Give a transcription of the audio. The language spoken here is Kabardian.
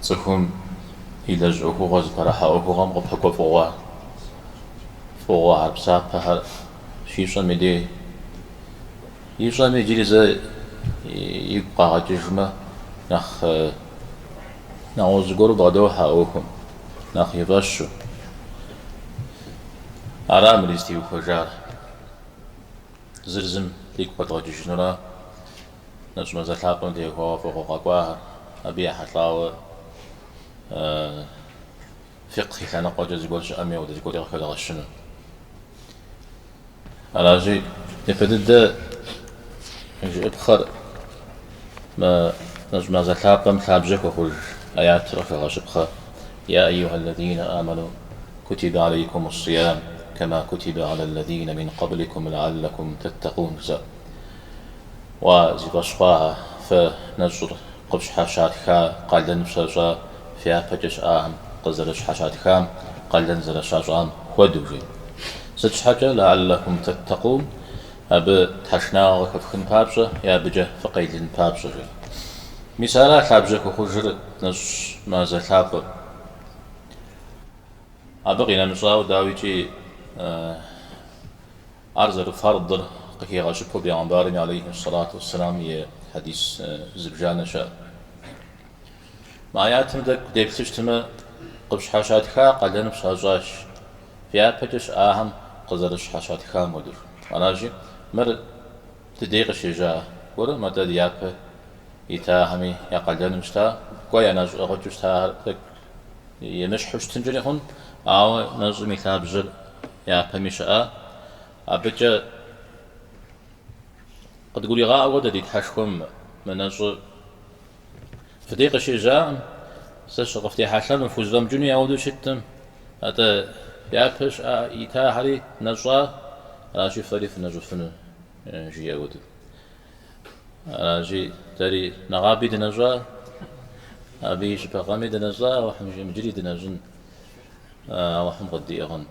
Цӏыхум илэжь ӏуэхугъуэ, зыпэрыхьэ ӏуэхугъуэм къыпэкӏуэ фӏыгъуэ, фӏыгъуэхэр, псапэхэр щищӏэм и дей. Ищӏэми иджыри зэ игу къагъэкӏыжмэ, нэхъ нэгъуэщӏ зыгуэру бгъэдохьэ а ӏуэхум, нэхъ и фӏэщу. Ара мыри зытеухуэжар. Зыр зым дигу къэдгъэкӏыжынура, нэщӏ мазэ лъапӏэм теухуауэ фӏыгъуэ къэкӏуахэр, абы ехьэлӏауэ фикъх и лъэныкъуэкӏэ зыгуэр щыӏэми, ауэдэ зыгуэри къыхэдгъэщыну. Аращи, япэ дыдэ жыӏыпхъэр мы нэщӏ мазэ лъапӏэм лъабжьэ хуэхъуж аятыр къыхэгъэщыпхъэ, Я айюха ллазина аману кутиба алейкум ссиям, кама кутиба аля ллазина мин къабликум лааллакум таттакъун жызыӏэр. Уа, зи фӏэщ хъуахэ, фэ нэщӏыр къыфщхьэщатха къалэн фщащӏа фи япэкӏэ щыӏахэм къызэрыщхьэщатхам къалэн зэрыщащӏам хуэдэу, жи. Сыт щхьэкӏэ лааллакум таттакъун, абы тхьэшынагъэ къыхэфхын папщӏэ е абыкӏэ фыкъелын папщӏэ, жи. Мис ара лъабжьэ хуэхъужыр нэщӏ мазэ лъапӏэм. Абы къинэмыщӏауэ, дауикӏи, Ар зэрыфардыр къыхигъэщыпэу бегъымбарым алейхи сэлату уэсселам и хьэдис зыбжанэ щыӏэ. Мы аятым тӏэкӏу деплъу щытмэ, къыфщхьэщатха къалэн фщащӏащ, фи япэкӏэ щыӏахэм къызэрыщхьэщатхам хуэдэу. Аращи, мыр дыдей къыщежьа гуэрым, атӏэ ди япэ итахэми я къалэну щыта, кӏуэ я нэщӏ ӏыгъыкӏэу щытахэр тӏэкӏу емыщхьу щытынкӏэри хъун, ауэ нэщӏым и лъабжьэр япэми щыӏа. Абыкӏэ къыдгуригъаӏуэ хуэдэ ди Тхьэшхуэм мы нэщӏыр фыдей къыщежьаӏым, сэ сыкъыфтехьэлъэну, фхузэфӏэмыкӏыну ауэдэу щыткъым, атӏэ япэ щыӏа итахэри нэщӏа, аращи фэри фынэщӏыфыну, жиӏэ хуэдэу. Аращи, дэри нэгъаби дынэщӏа, абы и щыпэ гъэми дынэщӏа, Алыхьым жиӏэм иджыри дынэщӏын, Алыхьым къыддиӏыгъын.